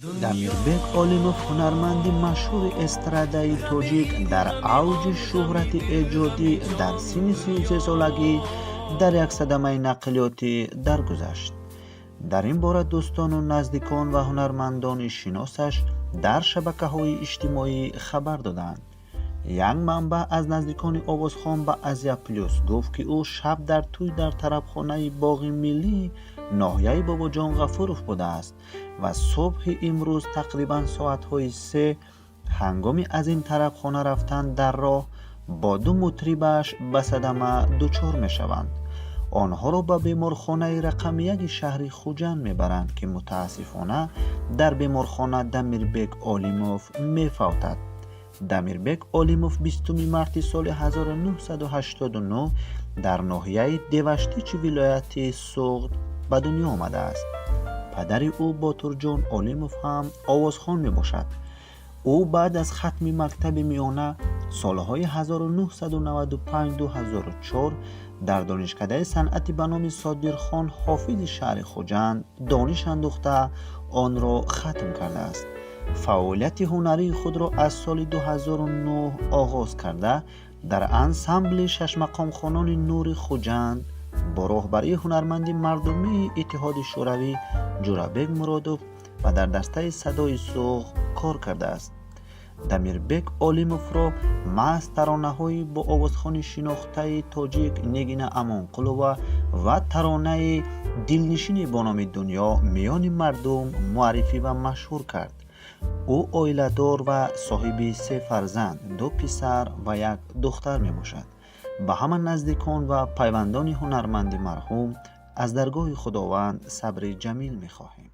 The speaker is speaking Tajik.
Дамирбек Олимов, ҳунарманди машҳури эстрадаи тоҷик, дар авҷи шӯҳрати эҷодӣ дар синни 33-солагӣ дар як садамаи нақлиётӣ даргузашт. Дар ин бора дӯстону наздикон ва ҳунармандони шиносаш дар шабакаҳои иҷтимоӣ хабар доданд. Як манбаъ аз наздикони овозхон ба «Азия Плюс» гуфт, ки ӯ шаб дар тӯй дар тарабхонаи Боғи миллии ноҳияи Бобоҷон Ғафуров будааст ва субҳи имрӯз тақрибан соатҳои 3 ҳангоми аз ин тарабхона рафтан дар роҳ бо ду мутрибаш ба садама дучор мешаванд. Онҳоро ба беморхонаи рақами яки шаҳри Хуҷанд мебаранд, ки мутаассифона дар беморхона Дамирбек Олимов мефавтад. Дамирбек Олимов 20 марти соли 1989 дар ноҳияи Деваштичи вилояти Суғд ба дунё омадааст. Падари ӯ, Ботурҷон Олимов, ҳам овозхон мебошад. Ӯ баъд аз хатми мактаби миёна солҳои 1995-2004 дар Донишкадаи санъати ба номи Содирхон Ҳофизи шаҳри Хуҷанд дониш андӯхта, онро хатм кардааст. Фаъолияти ҳунарии худро аз соли 2009 оғоз карда, дар ансамбли шашмақомхонони «Нури Хуҷанд» бо роҳбарии ҳунарманди мардумии Иттиҳоди Шӯравӣ Ҷӯрабек Муродов ва дар дастаи «Садои Суғд» кор кардааст. Дамирбек Олимовро маҳз таронаҳои бо овозхони шинохтаи тоҷик Нигина Амонқулова ва таронаи дилнишине бо номи «Дунё» миёни мардум муаррифӣ ва машҳур кард. Ӯ оиладор ва соҳиби се фарзанд, ду писар ва як духтар мебошад. Ба ҳама наздикон ва пайвандони ҳунарманди марҳум аз даргоҳи Худованд сабри ҷамил мехоҳем.